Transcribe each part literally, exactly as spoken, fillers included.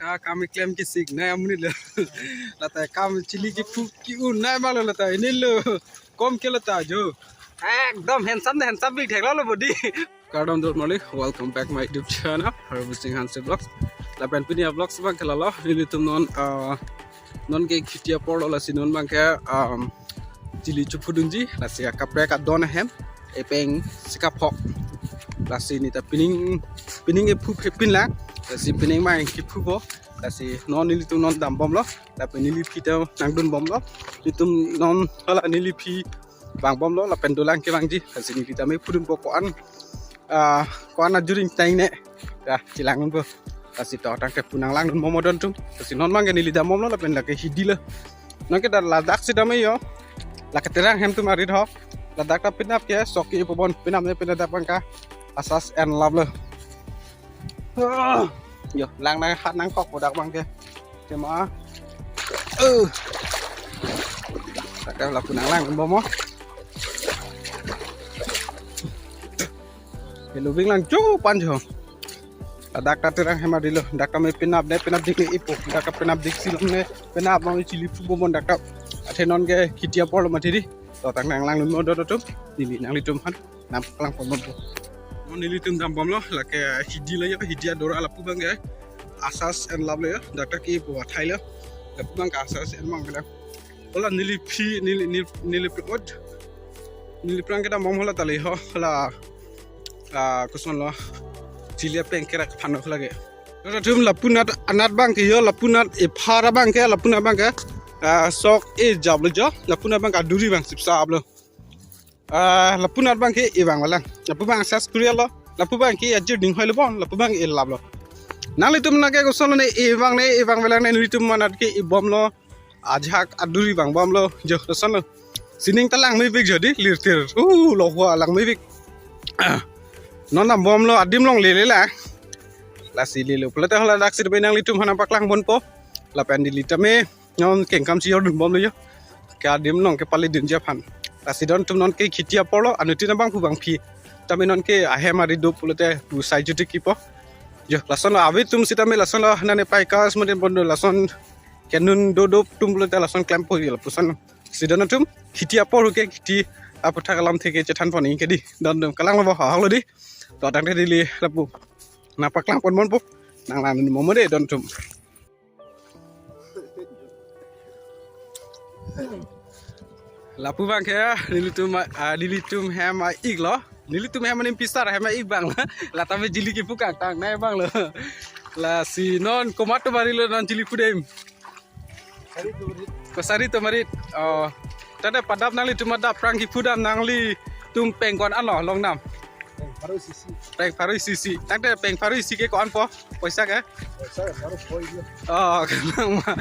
Ah, kam keklem kesik nai amonit lo. Lata kam chili kephu ke-un nai abang lo lata, ini lo. Kom ke lata jo. Ekdom handsome, handsome big thek lo body. Kardom dor malik, welcome back my YouTube channel, Harbhajan Singh Hanse Vlogs. Lapen pini a-vlogs abang ke lalo, nelitum non, ah, non ke kheti apor lo, lasi non abang ke, um, chili chephudunji, lasi akaprek adon ahem, epeng sika phok. Lasi neta pining, pining ephu phepin lang, lasi pining abang kephupo, lasi non nelitum non dambomlo, lapen neli aphi ta nangdunbomlo, nelitum non hala neli aphi vangbomlo, lapen dolang kevangji, lasi neli tame phudunpo ko-an, ah, ko-an ajuri ingtang ne. Ya, chelang po. Lasi to tangte pu nanglangdunbom dontum. Lasi non abang ke neli dambomlo, lapen lake hidi lo. Non ke dak ladak si dame jo. Lake Terang ahem atum arit ho. Ladak ta penap ke sok ke-ipo bon, penap ne penap dak abang ke. Asas en lap lo. Ah, yo, lang nang hat nangkok po dak abang ke. Tema. Eh. Dak ke lapu nanglangdunbom mo. Hello, bing lang jo pan jo. Ladak ta Terang ahem arit lo, dak ta me penap ne penap dik ne-ipo, dak ta penap dik si long ne penap abang chili phupo bon dak ta. Athe non ke kheti apor lo mati di. To tang nanglangdunbom dontum, neli nanglitum aphan nangpaklangponbompo. Non nelitum dambomlo, lake hidi lo yo, hidi ador lapu abang ke. Asas en lap lo yo, dak ta ke-ipo athai lo. Lapu abang ke asas en mang bilang. Hala neli aphi, neli, neli, neli aphi ot. Neli aphrang kedambom hala tali ho, hala, ah, koson lo. Chili apeng kerak phano lake. Latum lapu anat, anat abang ke yo, lapu anat ephar abang ke, lapu anat abang ke, ah, sok ejap lo jo, lapu anat abang ke aduri abang sipsap lo. Ah, lapu anat abang ke evang valang. Lapu abang sas kurial lo. Lapu abang ke ajir ding hoi lo bon, lapu abang elap lo. Nanglitum anat ke koson ne evang ne, evang valang ne nelitum anat ke ebomlo. Ajahak aduri vangbomlo, jo, koson lo. Sining ta langmepik jo di, lirtir. Uh, lo hua langmepik. Ah. Non dambomlo, adim longle le la. Lasi lelo pulote hala dak si bai nanglitum aphan nangpaklangponpo. Lapen neli tame non kengkam si jordunbomlo jo. Ke adim long ke pali dunji aphan. Lasi dontum non ke kheti apor lo, anuttin abangphu bangphi. Tame non ke ahem arit do pulote pu sai juti kipo. Jo, lason lo ave atum sitame lason lo nane pai kas mate bondo lason kenun do do atum pulote lason klempo jo lapuson. Si dontum kheti apor ke kheti aputhak alam theke chethanpon ningke di. Dontum kalang lo bo hahok lo di. To tangte neli lapu nangpaklangponbompo. Nanglangdunbom de dontum. Lapu abang ke nelitum, ah, nelitum ahem a-ik lo. Nelitum ahem anim pisar ahem a-ik abang lo. Lata me chili kephu kangtang nai abang lo. Lasi non komat atum arit lo non chili phudam? Ko sari atum arit. Oh. Tangte padap nanglitum adap aphrang kephu dam nanglitum peng ko-an lo longdam? Peng pharo isi isi. Peng pharo isi isi. Tangte peng pharo isi ke ko-an po? Poisa ke? Poisa ke pharo po isi. Oh, kenang ma.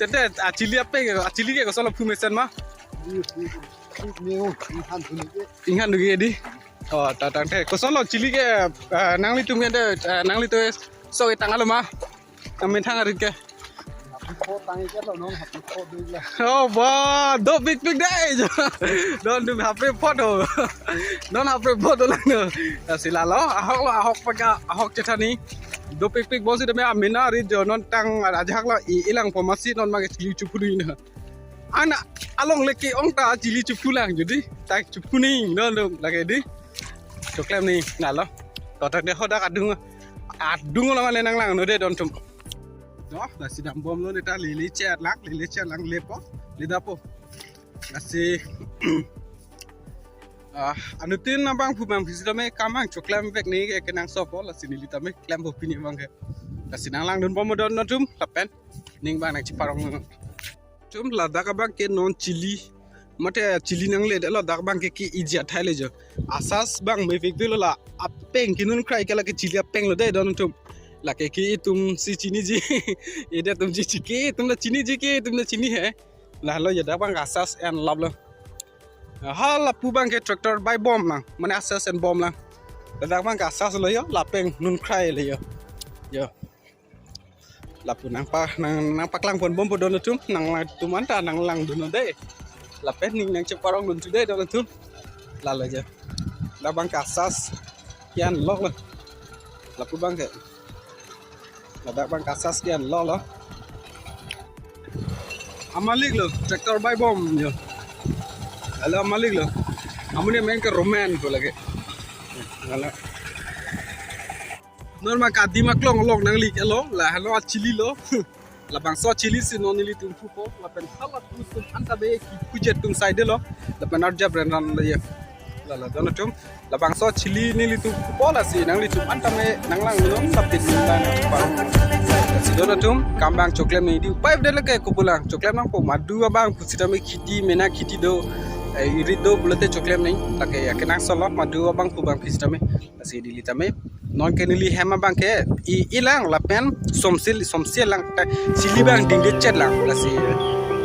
Tangte, ah, chili apeng, ah, chili ke koson lo phu mesen ma? Ni, ni, ni, ni, inghan dunji ke. Inghan dunji di. Oh, ta tangte. Koson lo chili ke, ah, nanglitum ke de, ah, nanglitum sok etang alo ma? Amen thang arit ke. Happy four tang ke lo non, happy four dei la. Oh, ba, dopikpik dei. Dontum happy four do. Non happy four do lang no. Lasi lalo, ahok lo, ahok paka, ahok chethan ni. Dopikpik bon sitame amen arit jo non tang ajahak lo i-, elangpo masi non abang chili chephudun na. Ana along leke ong ta chili chephu lang jodi. Ta chephu ni dontum lake di. Choklem ni lalo. To tangte hadak adung. Adung lo mane nanglangnon de dontum. To, lasi dambomlo neta lele chet lang, lele chet lang lepo, ledapo. Lasi, ah, anuttin abangphu bangphi sitame kam abang choklem vek neke kenangsot po, lasi neli tame klempo pini abang ke. Lasi nanglangdunbom dontum, lapen ning abang nangcheparong. Tum ladak abang ke non chili. Mate chili nangle de lo dak abang ke ke-iji athai le jo. Asas abang mepik lo la apeng kenun krai ke lake chili apeng lo de dontum. Lake ke itum si chiniji. Ede atum ji chi ke itum la chiniji ke itum la chini he. Lalo jo dak abang asas en lap lo. Hala pu abang ke tractor bai bom lang. Mane asas en bom lang. Dak abang ke asas lo jo, la apeng nun krai le jo. Jo. Lapu nangpa, nang, nangpaklangponbompo dontum, nanglangdun anta nanglangdun de. Lapen ning nangcheparongdun tu de dontum. Lalo jo. Labang ke asas. Kian lok lo. Lapu abang ke. Ladak abang kasas kian lo lo. Amalik lo, tractor bai bom jo. Halo amalik lo. Amonit amen ke Roman ko lake. Halo. Non ma kadi ma klong long nangli ke lo, la halo achili lo. Labangso achili si non nelitum pupo, lapen hala pu sum anta be kipu jet tum side lo, lapen arja bren ran lo ye. La la don atum, labangso achili nelitum pupo lasi nanglitum anta me nanglang non sapit nang pa. Si don atum, kam abang choklem nangji upai bede lake kopulang, choklem nangpo madu abang pusitame kheti mena kheti do, eh, irit do pulote choklem nang, lake ya kenangsot lo madu abang pu abang pusitame. Lasi neli tame non ke neli hem abang ke i ilang lapen somsi somsi lang ta chili abang dingde chet lang lasi.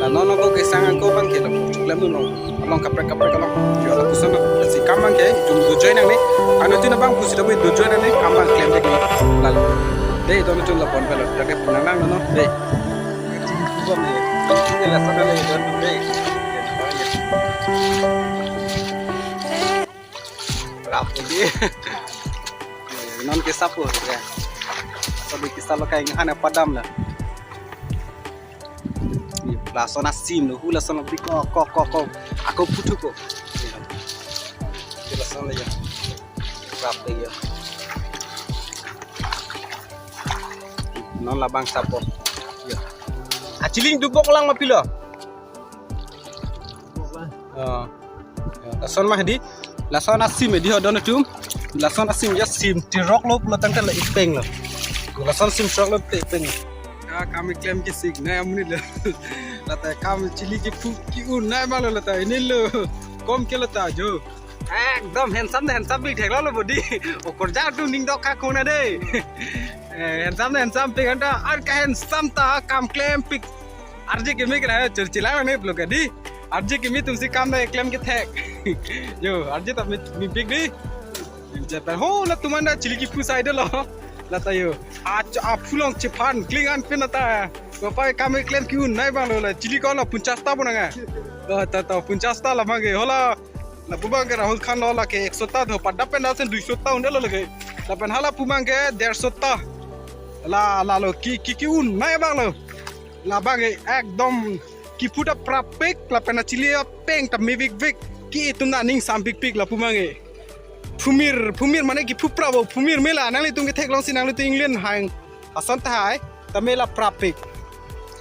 La non ko ke sang ko abang ke lo choklem dun lo along kaprek kaprek along. Yo lapuson lo lasi kam abang ke itum do join nangne. Anuttin abang pusitame do join nangne kam abang klem dek ni. Lalo. Dei don atum la pon belo. Lake punang nang no. Dei. Ini la sana le don dei. Rap lagi. Non ke sapo ya. Sabi ke salo kai ngahana padam la. Lason asim lo, hula son lo, ko ko ko ko. Ako putu ko. Lason lagi. Rap lagi. Non labang sapo. Ya. Achili dubok lang ma pilo. Oh. Lason ma di. Lason asim di ho don atum. Lason asim ya sim tirok lo pulo tangte la ipeng lo. Lason sim tirok lo te ipeng. Ka kam klem ke sik na amonit lo. Lata kam chili ke pu ke-un nai ma lo lata ini lo. Kom ke lata jo. Ekdom handsome na handsome pik thek lo lo body. Okorja tu ning dok ka kona de. Eh, handsome na handsome pik anta ar ka handsome ta kam klem pik. Arje kimi kena churchila ne bloga di. Arje kimi tumsi kam na klem ke thek. Yo, arje ta mi mi pik di. Japa ho la tumanda chili kipu side lo. Lata yo. A a phulong chephan kling an pin ata. Bapai kam klem ke-un nai abang lo la chili ko la punchas ta bonanga. Lo ta ta punchas ta la mage hola. Lapu abang ke Rahul Khan lo lake ekso ta do pada pen asen duiso ta un-e lo lake. Lapen hala pu abang ke derso ta. La lalo ki ki ke-un nai abang lo. Labang ke ekdom kipu ta prapik lapen achili apeng ta mevik vik ki itum na ning sampik pik lapu abang ke. Phumir phumir mane kipu prap o phumir mela nanglitum ke theklongsi nanglitum England hang ason tahai ta mela prapik.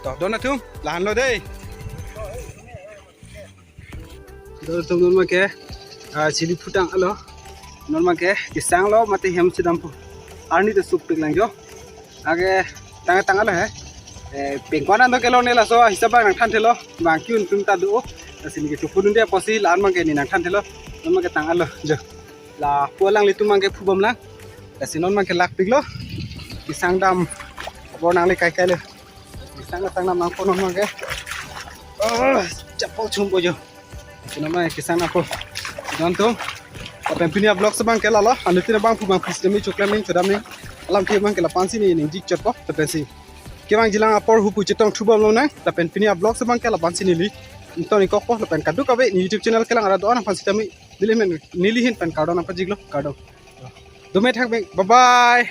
To don atum lahan lo dei. Don atum non ma ke, ah, chili phutang alo. Non ma ke, kesang lo mate hem si dampo. Arni te sup pik lang jo. Ake tang tang alo he. Eh, pengkon an do kelong ne laso hisab abang nangthan thelo. Bang ke-un tum ta do. Lasi ne ke chopun un-e apotsi la-an abang ke ne nangthan thelo. Non ma ke tang alo jo. Lapu alanglitum abang ke phubom lang. Lasi non ma ke lak pik lo. Kesang dam. Abor nangli kai kai lo. Sang na sang na mangko non abang ke. Oh, chapo chumpo jo. Sino ma kesang na ko. Don atum. Lapen pini a-vlog si abang ke lalo. Anuttin abang pu abang please demi choklem ning chodam ning. Alam ke abang ke lapu-an si ne ningje chotpo. Lapen si. Kevangji lang apor hupu chetong thubom lonang. Lapen pini a-vlog si abang ke lapu-an si neli. Ington ingkokpo lapen kadokave ne YouTube channel kelang arat do-an aphan sitame. Neli amen neli ahin pen kardom nangpajiklo. Kardom. Dome thak bek. Bye bye.